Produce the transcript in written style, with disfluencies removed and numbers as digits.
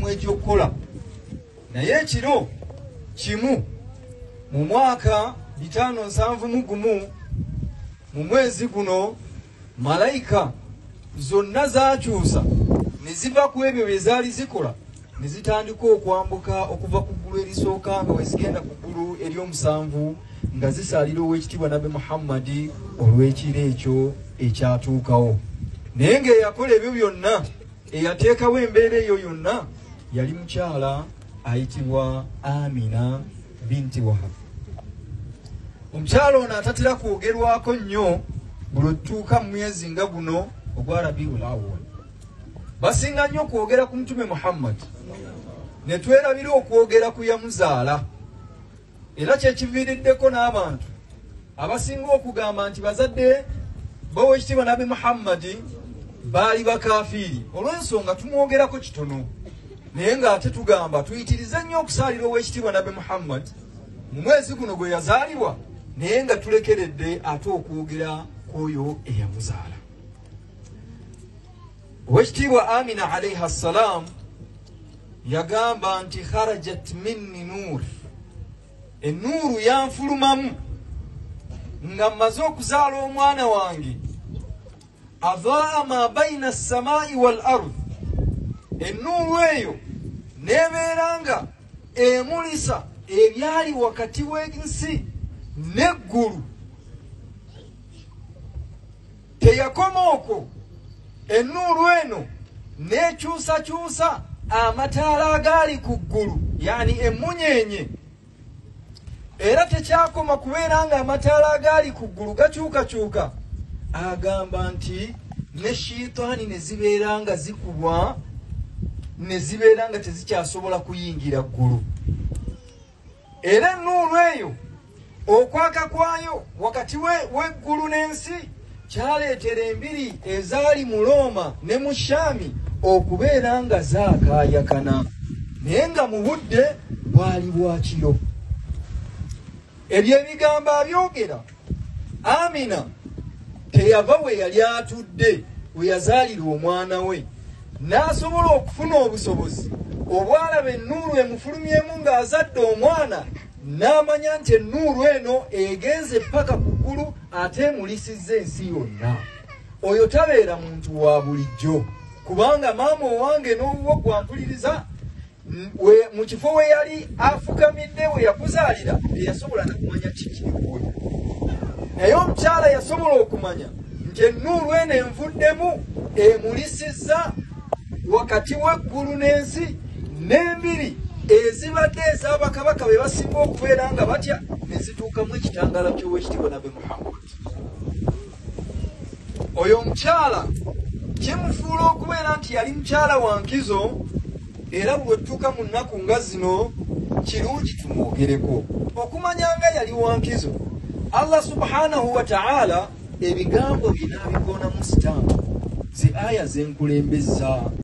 Egy'okukola naye ekiro kimu mu mwaka 571 mu mwezi guno, malayika zonna zakyusa ne ziva ku ebyo bye zaali zikola ne zitandika okwambuka okuva ku ggulu erisooka nga we zigenda ku ggulu ery'omusanvu nga zisaalira Owekitiibwa Nabbi Muhammadi olw'ekiro ekyo ekyatuukawo. Naye ng'eyakola ebyo byonna, eyateekawo embeera eyo yonna, yali mukyala ayitibwa Amina binti Wahab. Omukyala ono atatera kwogerwako nnyo buli otutuuka mu mwezi nga guno ogwa Rabiul Awwal. Basinga nnyo okwogera ku Mutume Muhammad ne twerabira okwogera ku yamuzaala, era kyekiviiriddeko n'abantu abasinga okugamba nti bazadde b'Owekitiibwa Nabbi Muhammadi baali bakafiiri olw'ensonga tumwogerako kitono. Naye ng'ate tugamba tuyitirize nnyo okusaalira Owekitiibwa Nabbi Muhammad mu mwezi guno gwe yazaalibwa, naye nga tulekeredde ate okwogera ku oyo eyamuzaala. Owekitiibwa Amina alaiha ssalam yagamba nti kharajat minni nuur, ennuuru yanfulumamu nga mmaze okuzaala omwana wange, adaa ma baina assamai wal ard, ennuuru eyo nebeera nga emulisa ebyali wakati w'ensi n'eggulu. Teyakoma okwo, ennuuru eno n'ekyusakyusa amataala agaali ku ggulu, yani emmunyeenye. Era tekyakoma kubeera nga amataala agaali ku ggulu gakyukakyuka, agamba nti ne shiitaani ne zibeera nga zikubwa ne zibeera nga tezikyasobola kuyingira ggulu. Era ennuuru eyo okwaka kwayo wakati w'eggulu n'ensi kyaleetera embiri ezaali mu Rooma ne mu Shaami okubeera nga zaakaayakana, naye nga mu budde bwali bwa kiro. Ebyo ebigambo abyogera Amina teyava we yali atudde we yazaalira omwana we n'asobola okufuna obusobozi obwalaba ennuuru emufulumyemu ng'azadde omwana, n'amanya nti ennuuru eno egenze paka ku ggulu ate emulisizza ensi yonna. Oyo tabeera muntu wa bulijjo, kubanga maama owange n'owuwo gwampuliriza mu kifo we yali afukamidde we yakuzaalira teyasobola nakumanya kikiriwoyo, naye omukyala yasobola okumanya nti ennuuru eno envuddemu emulisizza wakati w'eggulu n'ensi, n'embiri ezibadde ez'abakabaka be basinga okubeera nga batya ne zituukamu ekitangaala ky'Owekitiibwa Nabbi Muhammad. Oyo omukyala kimufuula okubeera nti yali mukyala wa nkizo, era bwe tutuuka mu nnaku nga zino kirungi tumwogereko okumanya nga yali wa nkizo. Allah subhanahu wa ta'ala ebigambo bye n'abikoonamu sitampu, zi aya zenkulembeza.